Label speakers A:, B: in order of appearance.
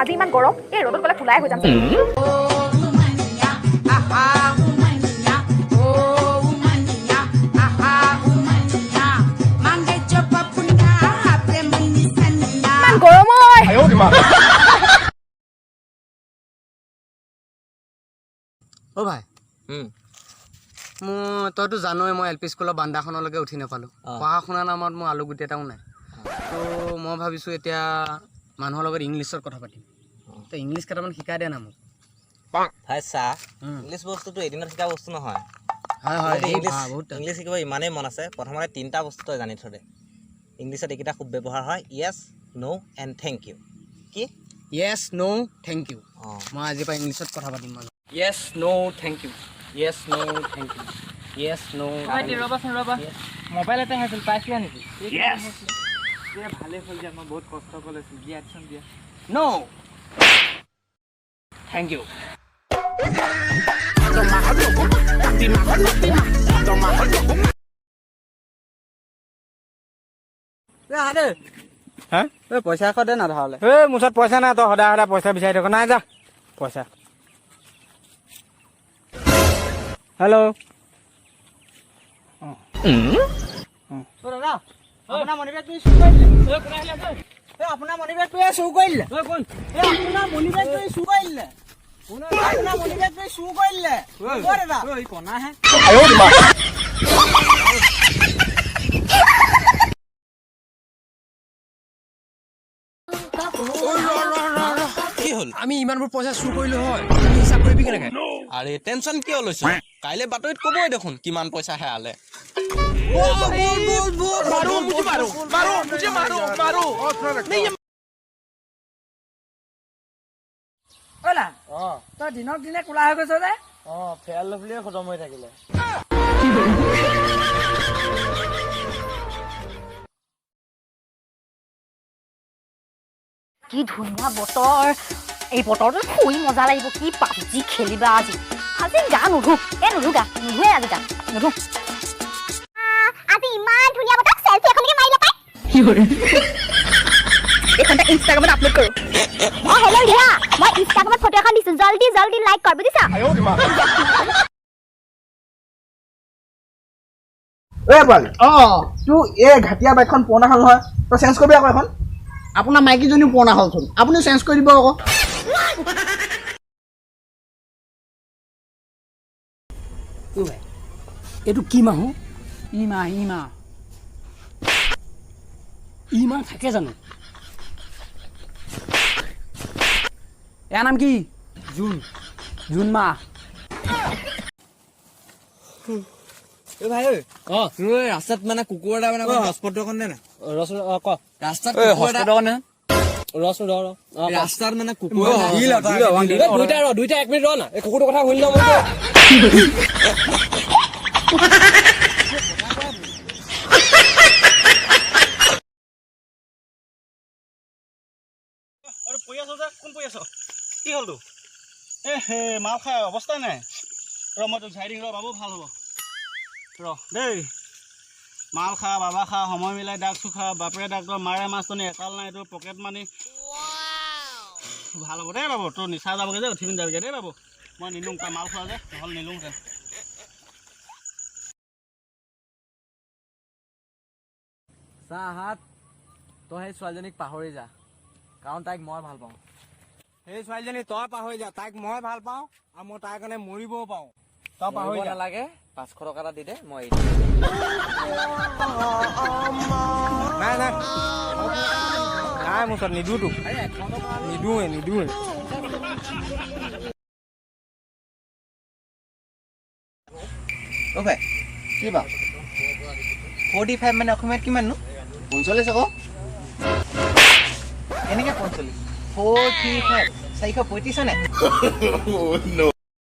A: আজি ইমান গৰম, এই ৰ'দত গ'লে কোলাই হৈ যাম। ইমান গৰম ঐ।
B: অ' ভাই, মোৰ তইতো জানই মই এল পি স্কুলৰ বান্দাখনলৈকে উঠি নাপালোঁ। পঢ়া শুনা নামত মোৰ আলু গুটি এটাও নাই। ত' মই ভাবিছোঁ এতিয়া মানুহৰ লগত ইংলিছত কথা পাতিম। তই ইংলিছ কেইটামান শিকাই দে না মোক।
C: ভাই চা, ইংলিছ বস্তুটো এদিনত শিকা বস্তু নহয়।
B: হয় হয়।
C: যদি
B: এই
C: ইংলিছ
B: বা, বহুত টান।
C: ইংলিছ শিকিব ইমানেই মন আছে, প্ৰথমতে তিনিটা বস্তু তই জানি থৈ দে। ইংলিছত এইকেইটা খুব ব্যৱহাৰ হয়, yes, no and thank you. কি?
B: য়েছ, ন', thank U.
C: অঁ।
B: মই আজিৰ পৰা ইংলিছত কথা পাতিম মানুহ। Yes, no, thank you. Yes, no, thank you. Yes, no.
D: ৰ'বাচোন ৰ'বা, মোবাইল এটা হেৰাইছিল, পাইছিলা নেকি? দিয়া, ভালেই হ'ল দিয়া, মই বহুত কষ্ট কৰি লৈছিলোঁ। দিয়া চোন দিয়া।
B: ন', thank U.
E: হা?
D: পইচা এশ দে না ধাৰলে।
E: এই মোৰ ওচৰত পইচা নাই, তই সদায় সদায় পইচা বিচাৰি থাক। নাই যা পইচা। হেল্ল'।
D: দাদা, আপোনাৰ মানি বেগটো চুৰ কৰি দিলে। এই আপোনাৰ মানি বেগটোৱে চুৰ কৰি দিলে। এই আপোনাৰ মানি বেগটোৱে চুৰ কৰি দিলে। আপোনাৰ মানি বেগটোৱে চুৰ কৰি দিলে। অ দাদা। কণাহে।
C: কি হ'ল?
F: আমি ইমানবোৰ পইচা চুৰ কৰিলো হয়, আমি হিচাপ কৰিবি কেনেকে?
C: আৰে টেনশ্যন কিয় লৈছ? কাইলৈ বাতৰিত ক'বই দেখোন কিমান পইচা হেৰালে।
D: অলা, তই দিনক দিনে কোলা হৈ গৈছ যে।
E: অঁ, ফেয়াৰ লাভলিয়ে খতম হৈ থাকিলে।
A: কি ধুনীয়া বতৰ! এই বতৰটোত শুই মজা লাগিব। কি পাবজি খেলিবা আজি! আজি গা নুধো, এ নুধো, গা নুধোৱে আজি, গা নুধো।
G: আজি ইমান ধুনীয়া বতৰ, চেলফি এখনকে মাৰি পাই
A: এইখন ইনষ্টাগ্ৰামত আপলোড কৰোঁ।
G: অ হেল্ল' ৰিহা, মই ইনষ্টাগ্ৰামত ফটো এখন দিছো, জলদি জলদি লাইক কৰ, বুজিছা?
H: ঐ পোৱালি, তোৰ এই ঘাটিয়া বাইকখন পুৰণা হ'ল নহয়, তই চেঞ্জ কৰিবি আকৌ এখন।
B: আপোনাৰ মাইকীজনীও পুৰণা হ'লচোন, আপুনি চেঞ্জ কৰি দিব আকৌ। এইটো কি মাহো?
D: ই মাহ, ই মাহ।
B: ই মাহ থাকে জানো?
D: ইয়াৰ নাম কি? জুন, জুন মাহ।
C: এই ভাই ঐ, তোৰ এই ৰাস্তাত মানে কুকুৰ এটা, মানে হটস্পট অকণ দে না।
E: ৰচোন, অ ক।
C: ৰাস্তাত
F: এই
C: কুকুৰ এটা
F: হস্পিটেল নে?
E: ৰচোন, ৰ ৰ।
C: ৰাস্তাত মানে কুকুৰ এটা।
F: দুইটা ৰ, দুইটা, এক মিনিট ৰ না, এই কুকুৰটোৰ কথা শুনি লওঁ মই।
I: আৰু পৰি আছ যে, কোন পৰি আছ? কি হ'ল তোৰ? এ হে, মাল খাই অৱস্থাই নাই। ৰ, মই তোক ঝাৰি দিম, ৰ বাবু, ভাল হ'ব, ৰ দেই। মাল খা, বাবা খা, সময় মিলাই ডাকচো খা, বাপেৰে ডাক্তৰ, মাৰে মাষ্টৰণী, একাল নাই তোৰ পকেট মানি। ভাল হ'ব দেই বাবু, তোৰ নিচা যাবগৈ যে, উঠি পিনি যাবগৈ দেই বাবু। মই নিনিওঁ, তই মাল খোৱা যে, নহ'লে নিনিওঁহেঁতেন।
D: চা হাত, তই সেই ছোৱালীজনীক পাহৰি যা, কাৰণ তাইক মই ভাল পাওঁ।
E: সেই ছোৱালীজনী তই পাহৰি যা, তাইক মই ভাল পাওঁ আৰু মই তাইৰ কাৰণে মৰিবও পাৰোঁ। তই পাহৰি যা।
D: নালাগে, 500 টকা এটা দি দে, মই এৰি দিম।
E: নাই নাই নাই, মোৰ ওচৰত নিদিওঁ তোক, নিদিওঁৱে নিদিওঁৱে।
C: অ ভাই।
H: কি বা?
C: 45 মানে অসমীয়াত কিমাননো?
H: 45 আকৌ।
C: কেনেকে 45? 4 3 5, 435 হয় নাই?